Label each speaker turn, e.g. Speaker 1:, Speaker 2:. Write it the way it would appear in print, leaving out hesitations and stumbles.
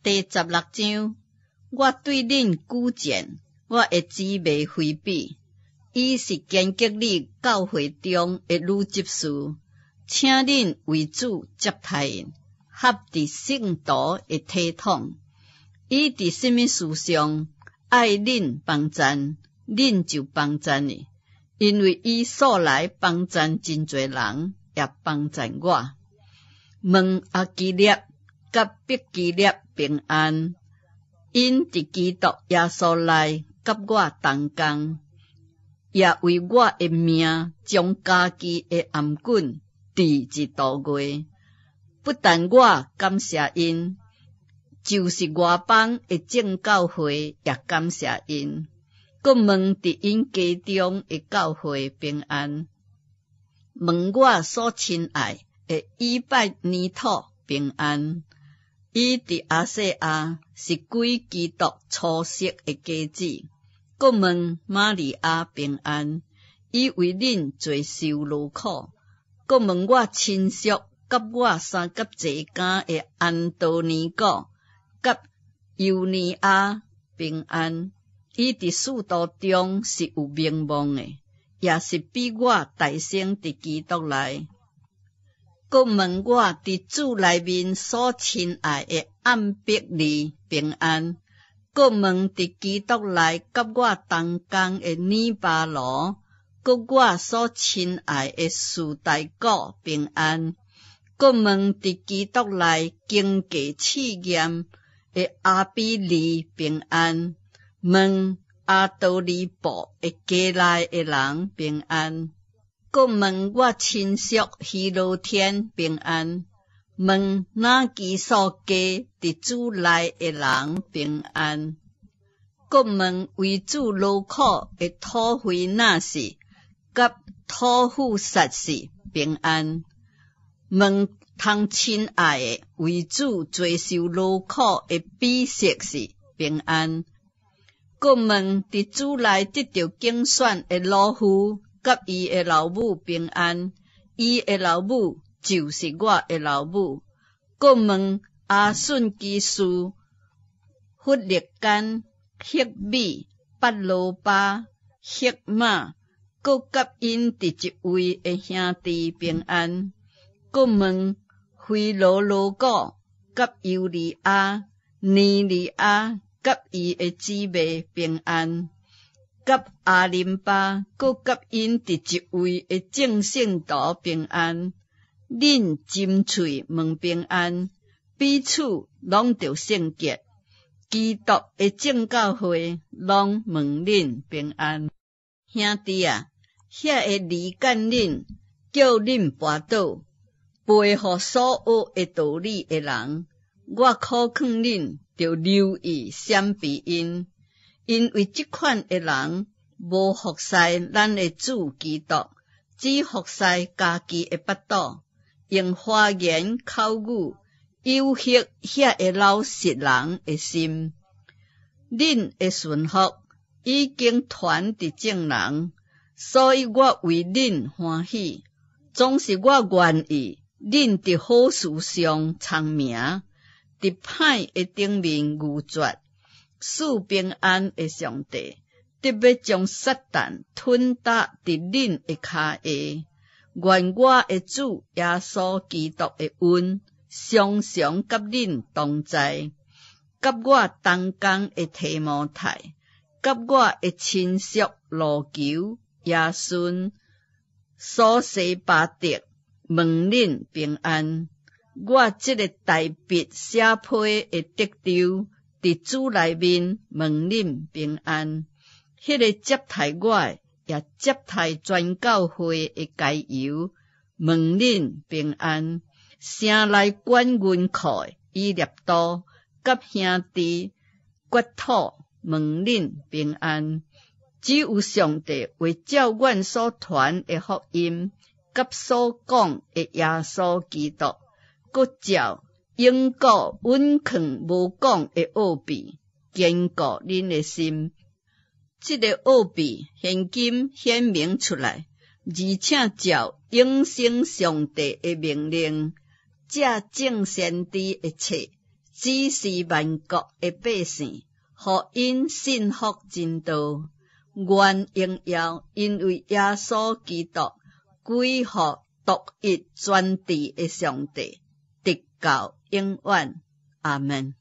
Speaker 1: 第16章，我對恁舉薦我的姊妹腓比，伊是堅革哩教會中的女執事，請恁為主接待𪜶，合佇聖徒的體統。伊佇啥物事上愛恁幫贊，恁就幫贊伊，因為伊素來幫贊真濟人，也幫贊我。問亞居辣佮百基拉平安，𪜶佇基督耶穌內佮我同工，也為我的命將家己的頷頸糋一度月。不但我感謝𪜶，就是外邦的眾教會也感謝𪜶。閣問佇𪜶家中的教會平安。問我所親愛的以拜尼土平安。伊佇亞細亞是歸基督初熟的果子。閣問瑪利亞平安，伊為恁濟受勞苦。閣問我親屬佮我相佮坐監的安多尼古佮猶尼亞平安。伊佇使徒中是有名望的，也是比我大先佇基督內。閣問我佇主內面所親愛的暗彼利平安。閣問佇基督內佮我同工的尼巴羅，閣我所親愛的士大古平安。閣問佇基督內經過試驗的阿彼利平安。問阿多利布的家內的人平安。閣問我親屬希羅天平安。問納基索家佇主內的人平安。閣問為主勞苦的土非納士佮土富薩士平安。問通親愛的為主濟受勞苦的比色士平安。閣問佇主內得著揀選的魯孚佮伊的老母平安，伊的老母就是我的老母。閣問阿遜基斯、弗勒干、赫米、巴羅巴、赫瑪，閣佮𪜶佇一位的兄弟平安。閣問腓羅羅古佮猶利亞、尼利亞佮伊的姊妹平安，佮阿林巴，閣佮𪜶佇一位的眾聖徒平安。恁斟喙問平安，彼此攏著聖潔。基督的眾教會攏問恁平安。兄弟啊，遐个離間恁，叫恁跋倒，背乎所學的道理的人，我苦勸恁，著留意閃避𪜶，因為這款的人無服侍咱的主基督，只服侍家己的腹肚，用花言巧語誘惑遐个老實人的心。恁的順服已經傳佇眾人，所以我為恁歡喜。總是我願意恁佇好事上聰明，佇歹的頂面愚拙。賜平安的上帝，得欲將撒旦吞踏佇恁的跤下。願我的主耶穌基督的恩，常常佮恁同在，佮我同工的提摩太，佮我的親屬路求、亞孫、所西巴德，問恁平安。我這个代筆寫批的德丟，佇主內面問恁平安。彼个接待我的，也接待全教會的該猶，問恁平安。城內管銀庫的以列都，佮兄弟割土，問恁平安。只有上帝為照阮所傳的福音，佮所講的耶穌基督，閣照永古隱藏無講的奧秘，堅固恁的心。這个奧秘現今顯明出來，而且照永生上帝的命令，藉眾先知的冊，指示萬國的百姓，予𪜶信服真道。願榮耀因為耶穌基督歸予獨一全智的上帝，直到永遠。阿們。